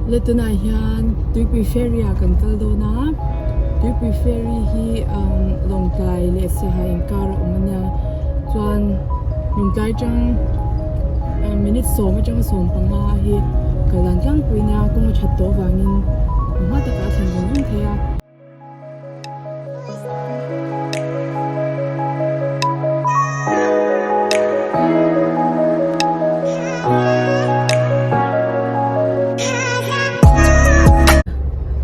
Le tunah hian tuipui ferry ah kan kal dawn a tuipui ferry hi umm lawngtlai leh siaha inkar a awm a nia chuan lawngtlai atang minute sawm atanga sawm panga hi kal dan tlangpui a nia kawng a that tawh avangin hma takah a thlen vung vung thei a.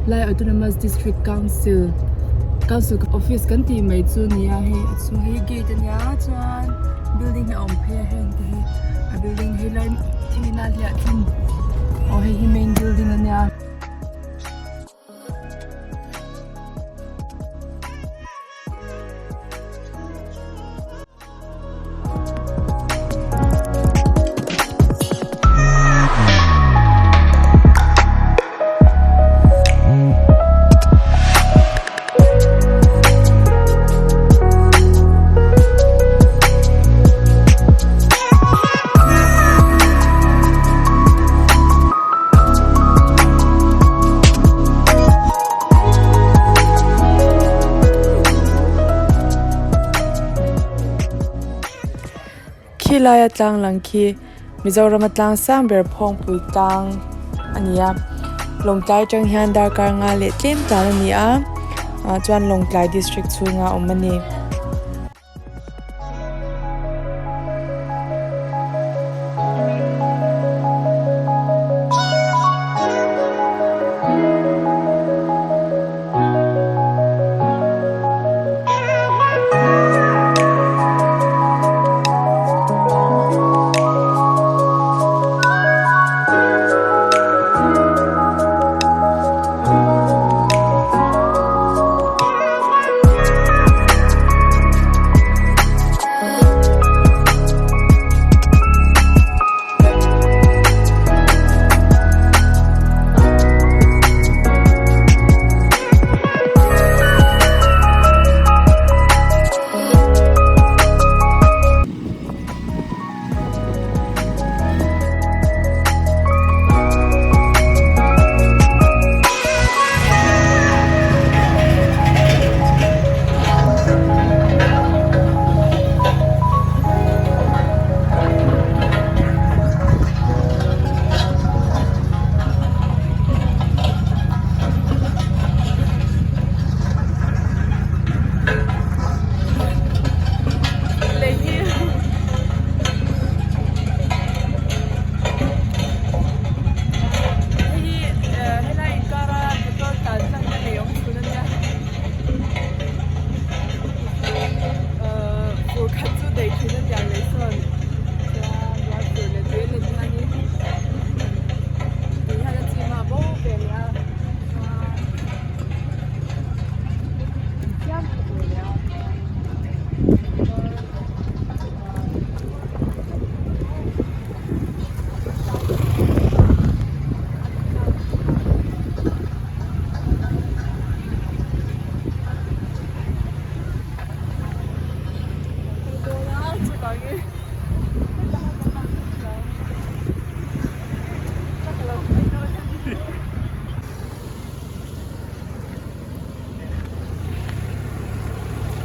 Lai Autonomous District Council Council office kan tih mai chu a ni a hei a chhung hi gate a nia chuan building hi a awm phei a heng te hi a building hi lai thil in a hliah thung aw hei hi main building a nia. Khi laia tlang lang khi Mizorama tlang sang ber phawngpui tlang a ni a Lawngtlai atang hian darkar nga leh tlem tlan a ni a ah chuan Lawngtlai district chhunga awm a ni.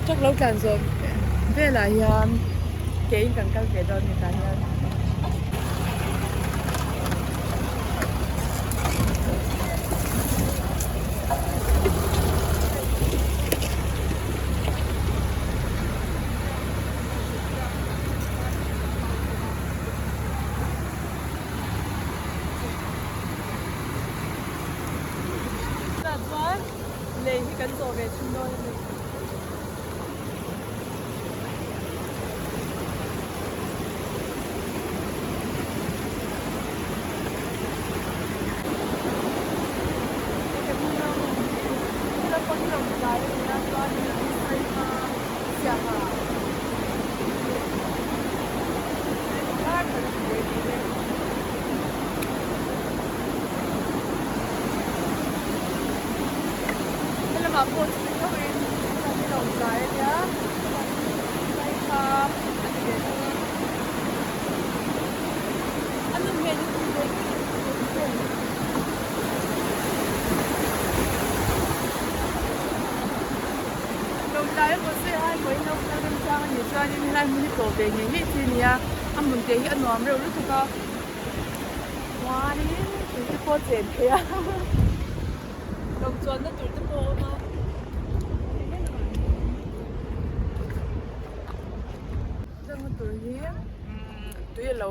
Truck lo tlan zawh velah hian ke in kan kal ve dawn a ni tah hian. Tah chuan lei hi kan zawh ve chhun dawn a ni. Helamah pawh chu ni tho in helam hi lawngtlai a nia kha a ni ve thung a a nu hmel hi chu. pawhin lo kal remchang a nih chuanin helai hmun hi tlawh ve ngei ngei chi a ni a, a hmun te hi a nuam reuh lutuk a, chuanin tui te pawh a chen thei a, lawng chuanna tur te pawh a awm a. Changna tur hi tui a lo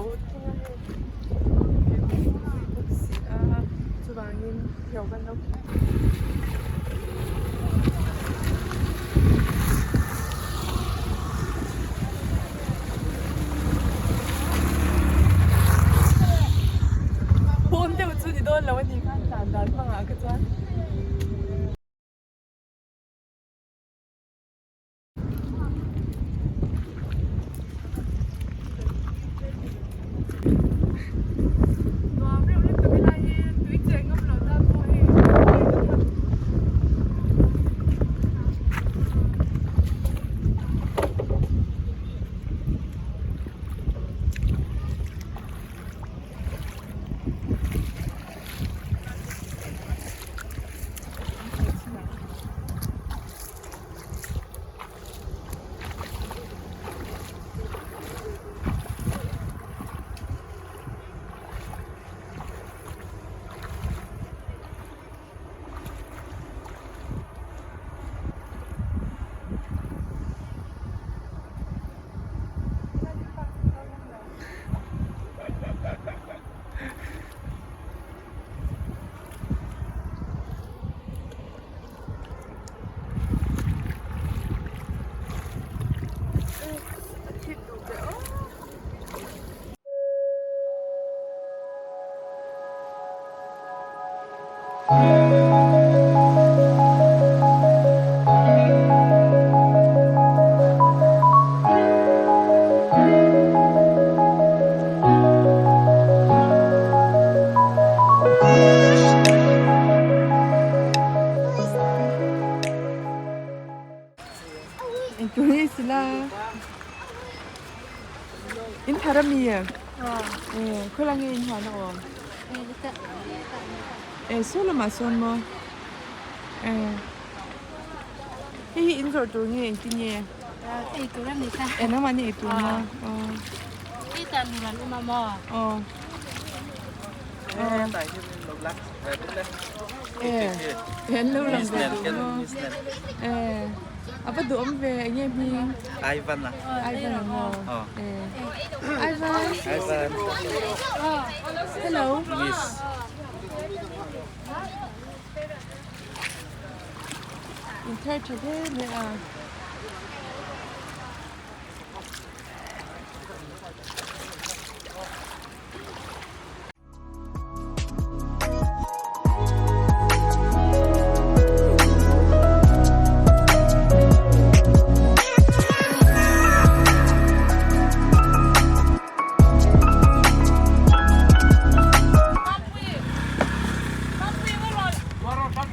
bawk si a chuvangin hlauh kan lo Pawn deuh chu ni dawn lo a ni khan tlan dan hmangah kha chuan. Nuam reuh lutuk helai hi tui cheng ngam lo tan pawh hei Engtur nge si la in thar a mi e khawilai nge in huan a awm e saw lamah sawn maw e hei hi in zawrh tur nge engtin nge e nangmahni eitur maw aw aw. A va duhawm ve eng nge hming Ivan a Ivan a maw Ivan Ivan Hello Miss In thar tha hle mai a.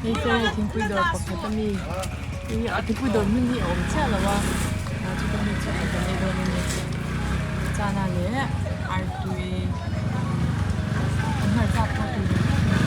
Hei chu thingpui dawr pakhat a mi a thingpui dawr hmun hi a awm chiah lo a chuta mi chu kan ei dawn a ni chana leh artui an hmarcha pawh tui ve khawp mai.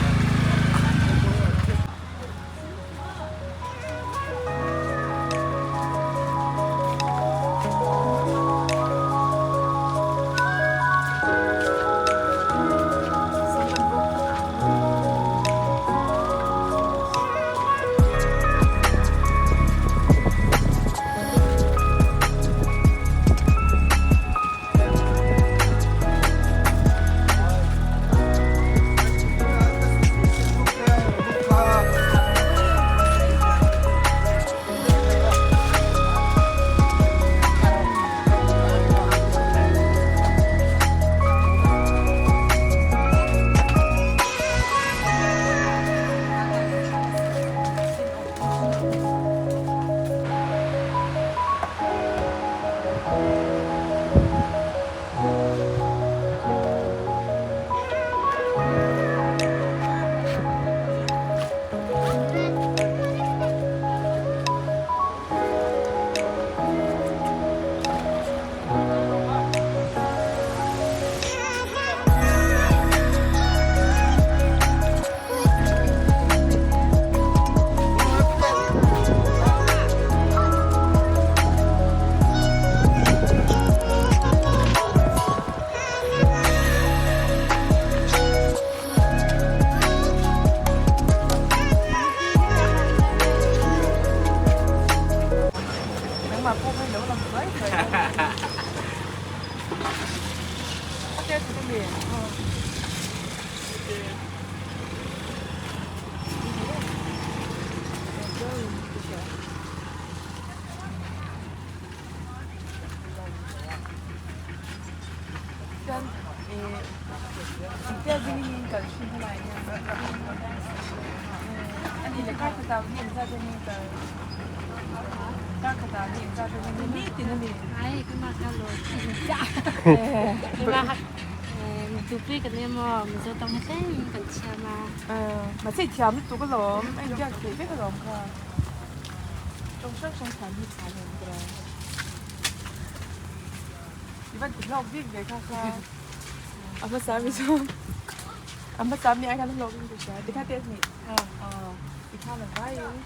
kal thin helai hian a ni le kar khatah ni engzat eng nge kal kar khatah ni engzat eng nge ni tin a ni. Ai ka ma kha lo ka ma tupui kan em aw mizo tawng hi tlem kan thiam a. Mahse i thiam lutuk alawm a inbiak theih vek alawm kha tawng hrang hrang thiam hi tha nen ka rawng. I van ti hlawk bik ve kha kha a hmasa mi chu a hmasa mi ai khan a hlawk in ka hria tikha te ni tikhan a vai in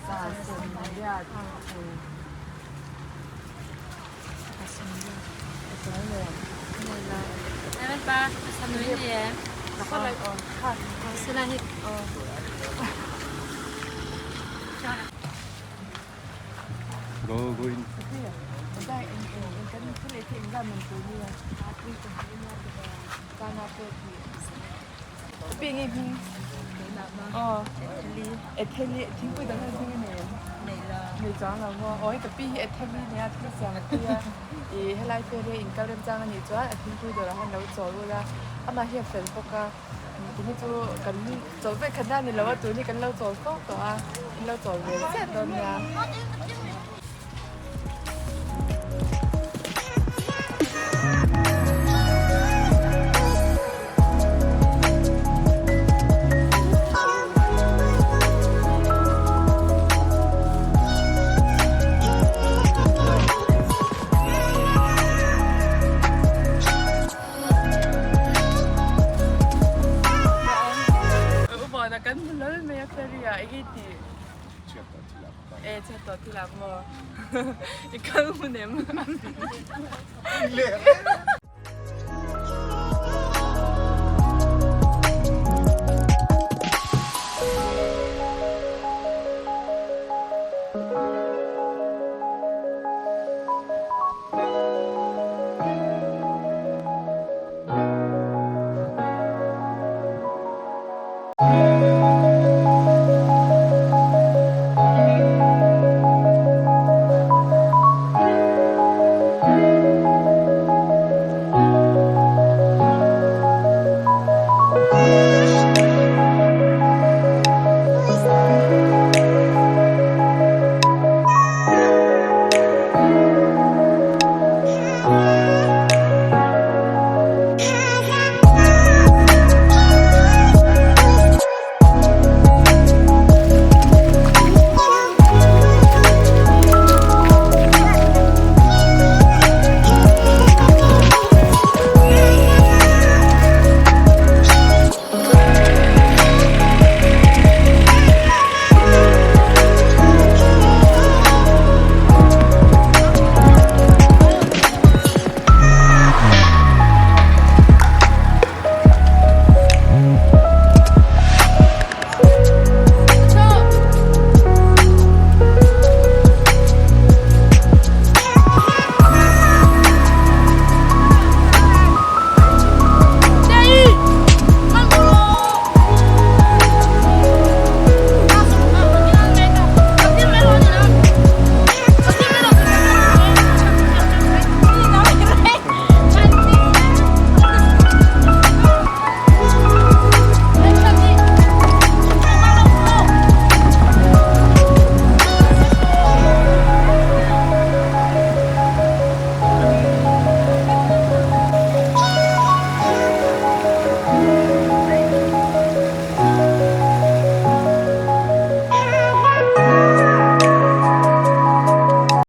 sa sawm riat Go go in. Etheli thingpui dang hian hming a nei em? Nei lo. Nei chuang lo maw? Aw hei ka pi hi Etheli nia thil siam a tui a, ih helai ferry a inkal rem chang a nih chuan a thingpui dawrah hian lo chawl ul a, amah hi a fel bawk a, tun hi chu kan chawl vek khat na a ni lo a, tun hi kan lo chawl fo tawh a, in lo chawl ve chiah dawn nia. Kan hmu lal mai a ferry ah enge tih E chhiat tawh thil ah maw i kal hmun em?